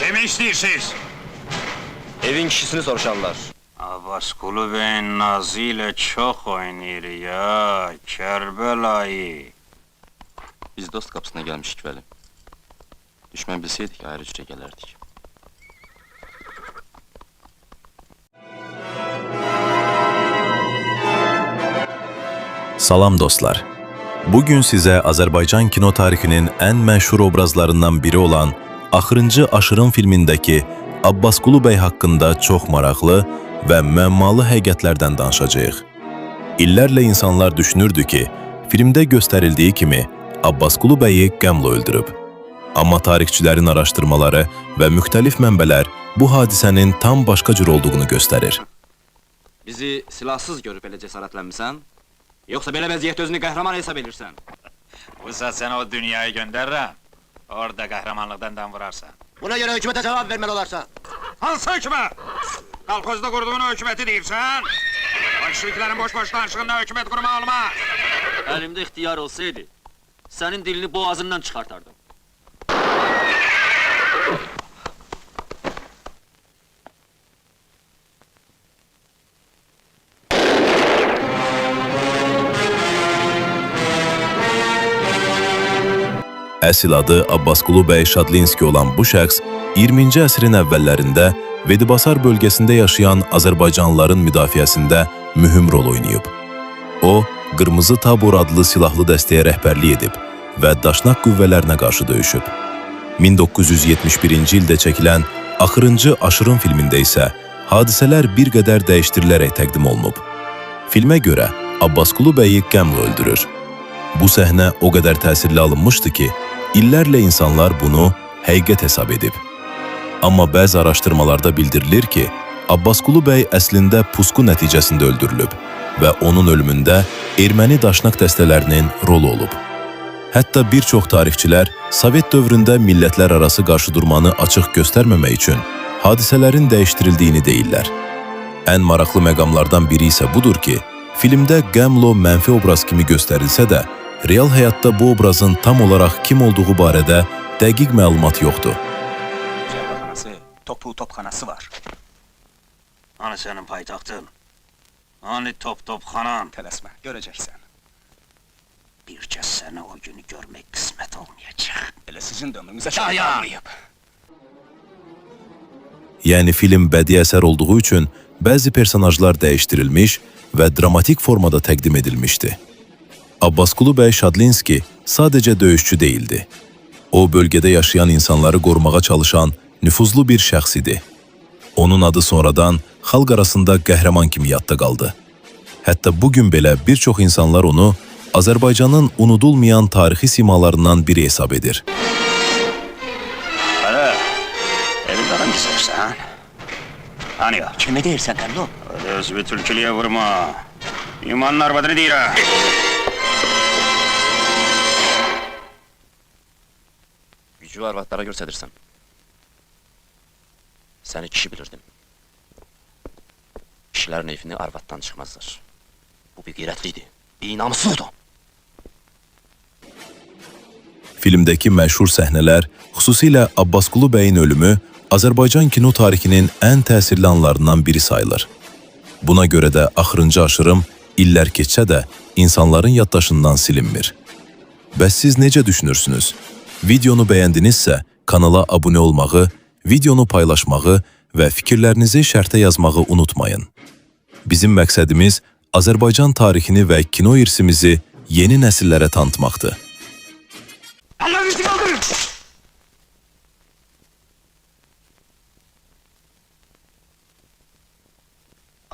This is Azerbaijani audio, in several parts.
Kimi istəyirsiniz? Evin kişisini soruşarlar. Abbasqulu bəyin nazı ilə çox oynayır ya, Kərbəlayı. Biz dost qapısına gəlmişik Vəli. Düşmən bilsəydik ayrı cürə gələrdik. Salam dostlar. Bugün sizə Azərbaycan kino tarixinin ən məşhur obrazlarından biri olan Axırıncı Aşırım filmindəki Abbasqulu bəy haqqında çox maraqlı və müəmmalı həqiqətlərdən danışacağıq. İllərlə insanlar düşünürdü ki, filmdə göstərildiyi kimi Abbasqulu bəyi Qəmlo öldürüb. Amma tarixçilərin araşdırmaları və müxtəlif mənbələr bu hadisənin tam başqa cür olduğunu göstərir. Bizi silahsız görüb belə cəsarətlənmisən? Yoxsa belə vəziyyətdə özünü qəhrəman hesab edirsən? Bu saat səni o dünyaya göndərirəm. Orada qəhrəmanlıqdan dam vurarsan. Buna göre hükümete cevap vermeli olarsan. Hansı hökumət? Kolxozda qurduğun o hökuməti deyirsən? Bolşeviklərin boş-boş danışığından hökumət qurmaq olmaz. Əlimdə ixtiyar olsaydı, sənin dilini boğazından çıxartardım. Əsl adı Abbasqulu bəy Şadlinski olan bu şəxs 20-ci əsrin əvvəllərində Vedibasar bölgəsində yaşayan Azərbaycanlıların müdafiəsində mühüm rol oynayıb. O, Qırmızı Tabur adlı silahlı dəstəyə rəhbərlik edib və Daşnaq qüvvələrinə qarşı döyüşüb. 1971-ci ildə çəkilən Axırıncı Aşırım filmində isə hadisələr bir qədər dəyişdirilərək təqdim olunub. Filmə görə Abbasqulu bəyi Qəmlo öldürür. Bu səhnə o qədər təsirli alınmışdı ki, illərlə insanlar bunu həqiqət hesab edib. Amma bəzi araşdırmalarda bildirilir ki, Abbasqulu bəy əslində pusqu nəticəsində öldürülüb və onun ölümündə erməni daşnaq dəstələrinin rolu olub. Hətta bir çox tarixçilər Sovet dövründə millətlər arası qarşıdurmanı açıq göstərməmək üçün hadisələrin dəyişdirildiyini deyirlər. Ən maraqlı məqamlardan biri isə budur ki, filmdə Qəmlo mənfi obraz kimi göstərilsə də, real həyatda bu obrazın tam olaraq kim olduğu barədə dəqiq məlumat yoxdur. Cəbhəxanası, topu topxanası var. Hani sənin paytaxtın? Hani top-topxanan? Tələsmə, görəcəksən. Bircə sənə o günü görmək qismət olmayacaq. Elə sizin də ömrünüzə çox Yahya! qalmayıb. Yəni film bədii əsər olduğu üçün bəzi personajlar dəyişdirilmiş və dramatik formada təqdim edilmişdi. Abbasqulu bəy Şadlinski sadəcə döyüşçü deyildi. O bölgədə yaşayan insanları qorumağa çalışan nüfuzlu bir şəxs idi. Onun adı sonradan xalq arasında qəhrəman kimi yadda qaldı. Hətta bu gün belə bir çox insanlar onu Azərbaycanın unudulmayan tarixi simalarından biri hesab edir. Hələ, evin dalınca sevirsən? Hani o? Kime deyirsən Qəmlo? Öyle özümü tülkülüye vurma. İmanın arvadını deyirəm. Gücü arvadlara göstərirsən. Səni kişi bilirdim. Kişilərin evini arvaddan çıxmazlar. Bu bir qeyrətlidir, bir namussuzdur. Filmdəki məşhur səhnələr, xüsusilə Abbasqulu bəyin ölümü Azərbaycan kino tarixinin ən təsirli anlarından biri sayılır. Buna görə də Axırıncı Aşırım illər keçsə də insanların yaddaşından silinmir. Bəs siz necə düşünürsünüz? Videonu bəyəndinizsə kanala abunə olmağı, videonu paylaşmağı və fikirlərinizi şərhdə yazmağı unutmayın. Bizim məqsədimiz Azərbaycan tarixini və kino irsimizi yeni nəsillərə tanıtmaqdır. Əllərinizi qaldırın!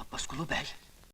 Abbasqulu bəy.